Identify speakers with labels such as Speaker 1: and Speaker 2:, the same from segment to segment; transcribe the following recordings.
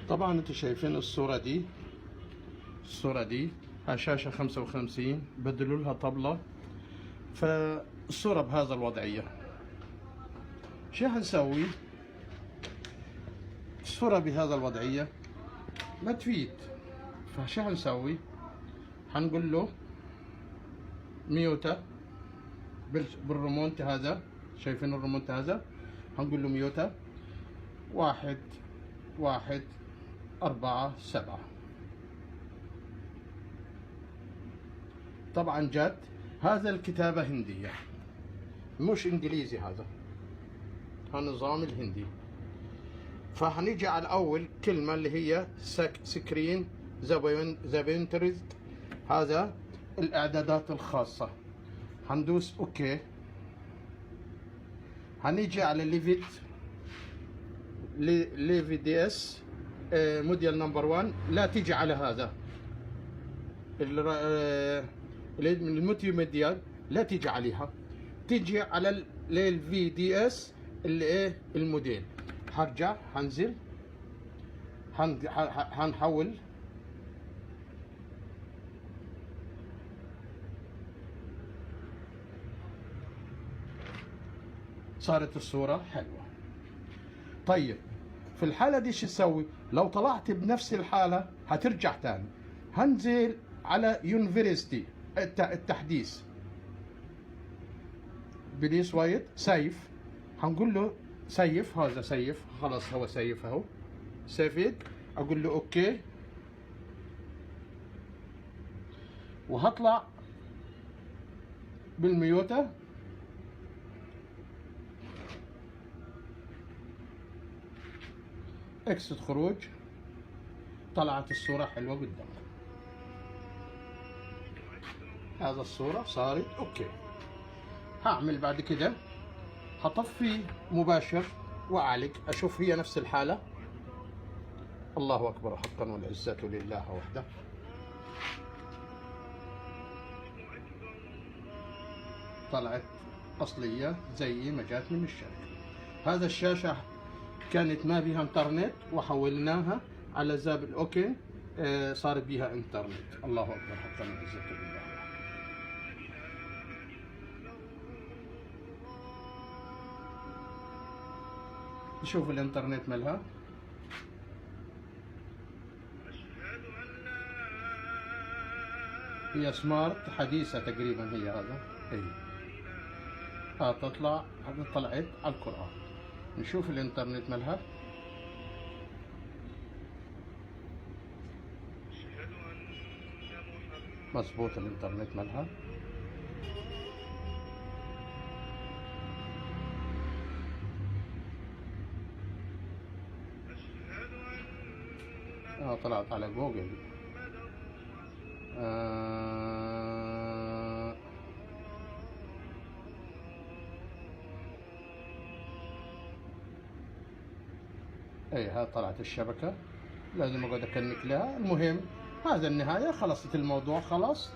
Speaker 1: طبعا انتم شايفين الصورة دي، الصورة دي على شاشة 55 بدلوا لها طبلة، فالصورة بهذا الوضعية. شو حنسوي؟ الصورة بهذا الوضعية ما تفيد، فشو حنسوي؟ حنقول له mute بالريمونت هذا، شايفين الريمونت هذا؟ هنقول له mute 1 1 4 7. طبعا جت هذا الكتابة هندية مش انجليزي، هذا النظام الهندي. فهنيجي على اول كلمة اللي هي screen the هذا الاعدادات الخاصة، هندوس okay. هنيجي على LVDS model number 1، لا تيجي على هذا ال multimedia، لا تيجي عليها، تيجي على ال VDS اللي ايه الموديل. هرجع هنزل هنحول صارت الصورة حلوة. طيب في الحالة دي شو تسوي؟ لو طلعت بنفس الحالة هترجع تاني. هنزل على university التحديث، please wait save، هنقول له save، هذا save خلاص، هو save اهو saved، اقول له okay، وهطلع بال mute. exit خروج، طلعت الصورة حلوة قدامكم. هذا الصورة صارت okay. هعمل بعد كده هطفي مباشر واعالج اشوف هي نفس الحالة. الله اكبر حقا والعزة لله وحده. طلعت اصلية زي ما جات من الشركة. هذا الشاشة كانت ما بها انترنت وحولناها على زاب ال okay، صار بها انترنت. الله اكبر حقا والعزة لله. نشوف الانترنت مالها. هي smart حديثة تقريبا هي هذا. اي تطلع، هذا طلعت على القرآن. نشوف الانترنت مالها. مظبوط الانترنت مالها. طلعت على جوجل. اي ها طلعت الشبكة، لازم اقعد اكنك لها. المهم هذا النهاية، خلصت الموضوع خلاص،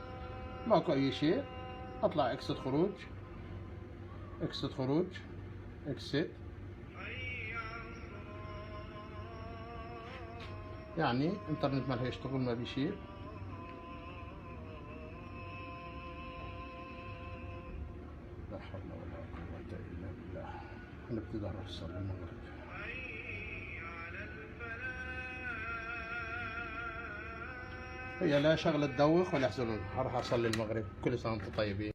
Speaker 1: ماكو اي شيء. اطلع exit خروج، exit خروج، exit. يعني انترنت مالها يشتغل ما بي شيء. لا حول ولا قوة إلا بالله. هنبتدي نروح نصلي المغرب. هي لا شغلة تدوخ ولا يحزنون. هروح أصلي المغرب. كل سنة وأنتم طيبين.